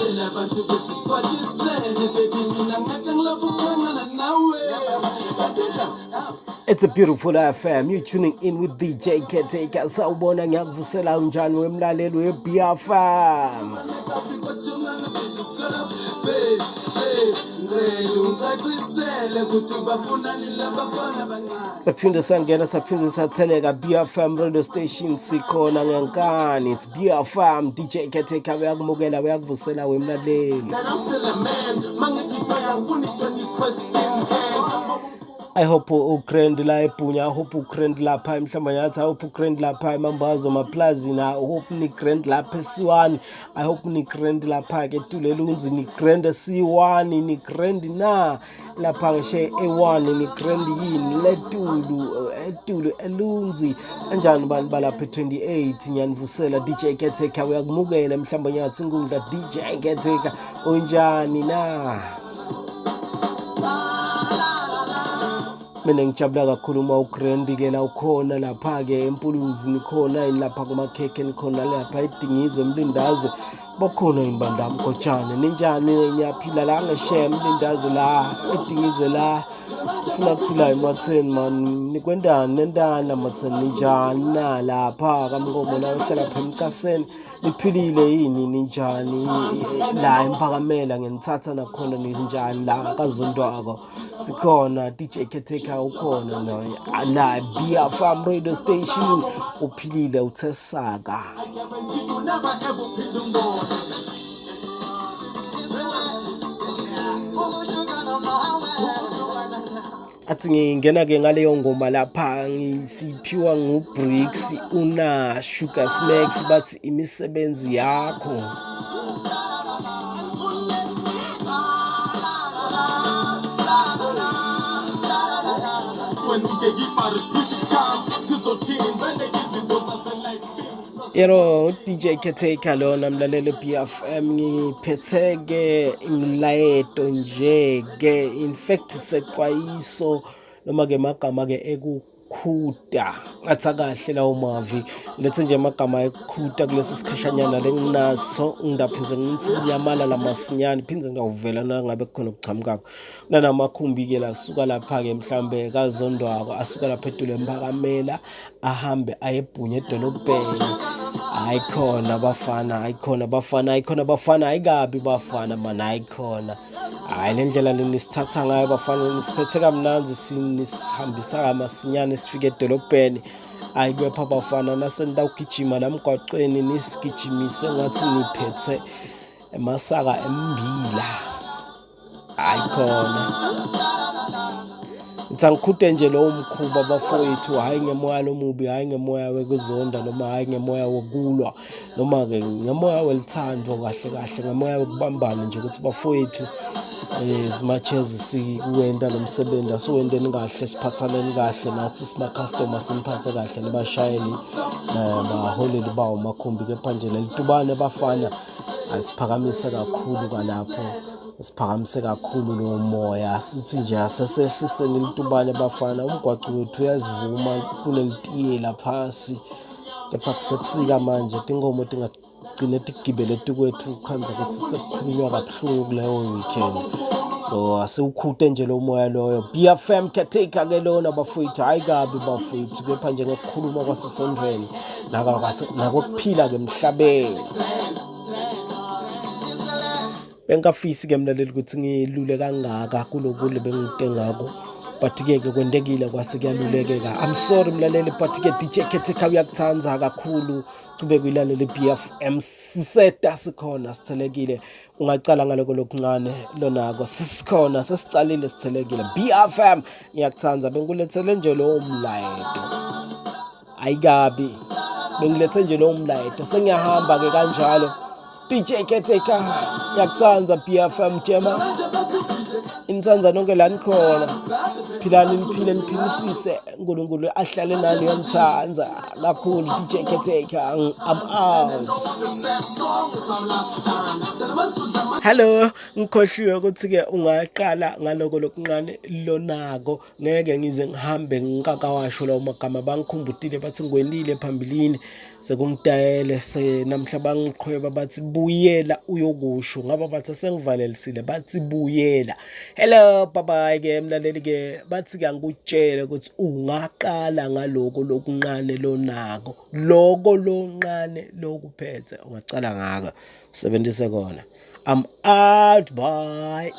Batshele abantu ukuthi siphathisene baby mina ngeke ngilokhu ngikhangana nawe. It's a beautiful FM. You're tuning in with DJ Caretaker. Sawubona ngiyakuvusela unjani wemlaleli we-BFM. Saphinde sangena saphinde satheleka BFM radio station sikhona ngenkani. It's BFM DJ Caretaker uyakumukela uyakuvusela wemlaleli. I hope ugrand la eBhunya, I hope ugrand lapha eMhlambanyathi, I hope ugrand lapha eMambazo Maplazini, I hope ni grand lapha eSiwani, I hope ni grand lapha ke Tulelunzi, ni grand eSiwani, ni grand na lapha ngishe eWani, ni grand yini letulu etulu elunzi kanjani bantu balapha e28 ngiyanivusela DJ Caretaker uyakumukela eMhlambanyathi inkundla DJ Caretaker unjani na mina ngijabula kakhulu uma ugrand ke la ukhona lapha-ke empuluzi nikhona yini lapha kumakhekhe nikhona lapha edingizwe emlindazwe bakhona yini bandami gotshane ninjani ngiyaphila la ngesheya emlindazwe la edingizwe la funa kuthila ematheni man nikwendani nentani lamatheni ninjani na lapha kamnkomo la uhlala pha emcaseni niphilile yini ninjani la emphakamela nginithatha nakhona ninjani la kazondwako sikhona DJ Caretaker ukhona naye la BFM radio station uphilile uthe saka athi ngingena-ke ngaleyo ngoma lapha ngisiphiwa nguBricks una Sugar Smacks bathi imisebenzi yakho Yebo uDJ Caretaker lona mlaleli BFM ngiphethe-ke imilayeto nje ke in fact sexwayiso noma ke magama ke ekukhuda ngathi akahle lawo mavi lethe nje amagama ekukhuda kulesi sikhashanyana lenginaso ngidaphinze ngithi kunyamala lamasinyane phindze ngawuvela nangabe kukhona okuqhamukako kunanamakhumbi-ke lasuka lapha-ke mhlawumbe kazondwako asuka lapha edule emphakamela ahambe ayebhunya edolobheni hayi khona bafana hayi khona bafana hayi khona bafana hayi kabi bafana mani hayi khona hhayi le ndlela le nisithatha ngayo bafana nisiphethe kamnanzi nisihambisa kamasinyane sifike edolobheni ayi kepha bafana nasenitawugijima la mgwaqweni nisigijimise ngathi niphethe emasaka embila hayi khona ngithi angikhute nje lowo mkhuba bafowethu hhayi ngemoya lomubi hhayi ngemoya wekuzonda noma hhayi ngemoya wokulwa noma-ke ngemoya welithando kahle kahle ngemoya wokubambana nje ukuthi bafowethu as much as siwenta lo msebenzi asiwenteni kahle siphathaneni kahle nathi sima-customer siniphathe kahle nibashayeli baholeli bawo makhumbi kepha nje lelitubane bafana asiphakamise kakhulu kwalapho siphakamise kakhulu lowo moya sithi nje asesehliseni ilitubane bafana umgwaco wethu uyazivuma kunelitiyela phasi kepha kusebusika manje tinkomo tingagcine tigibele tukwethu kukhanza ukuthi sekukhulunywa kabuhlungu kuleyo weekend so asiwukhute nje lo moya loyo BFM caretaker ke lona bafowethu hayi kabi bafowethu kepha nje ngekukhuluma kwasesondweni nakokuphila ke emhlabeni bengingafisi ke mlaleli ukuthi ngilule kangaka kuloku lebengite ngako but-ke ke kwentekile kwase kuyalulekeka i'm sorry mlaleli but-ke dj khethekha uyakuthanda kakhulu chubeka uyilalele i-bfm siseta sikhona sithelekile ungacala ngaloko lokuncane lonako sisikhona sesicalile sithelekile bfm ngiyakuthanda bengikulethele nje lowo mlayeto ayikabi bengilethe nje lowo mlayeto sengiyahamba ke kanjalo DJ Caretaker ngiyakuthanda BFM Jema inithanda nonke la nikhona. Philani niphile niphilisise, uNkulunkulu ahlale nani, uyanithanda kakhulu. DJ Caretaker, I'm out. Hello, ngikhohliwe ukuthi-ke ungaqala ngaloko lokuncane lonako. Ngeke ngize ngihambe ngikakawasho lawo magama, bangikhumbutile bathi ngikwentile phambilini, sekungitayele senamhla bangiqhweba bathi buyela uyokusho, ngaba bathi asengivalelisile bathi buyela. Hello, bye bye ke mlaleli ke, bathi ke angikutshele ukuthi ungaqala ngaloko lokuncane lonako, loko loncane lokuphethe ungacala ngako, usebenzise kona. I'm out, bye.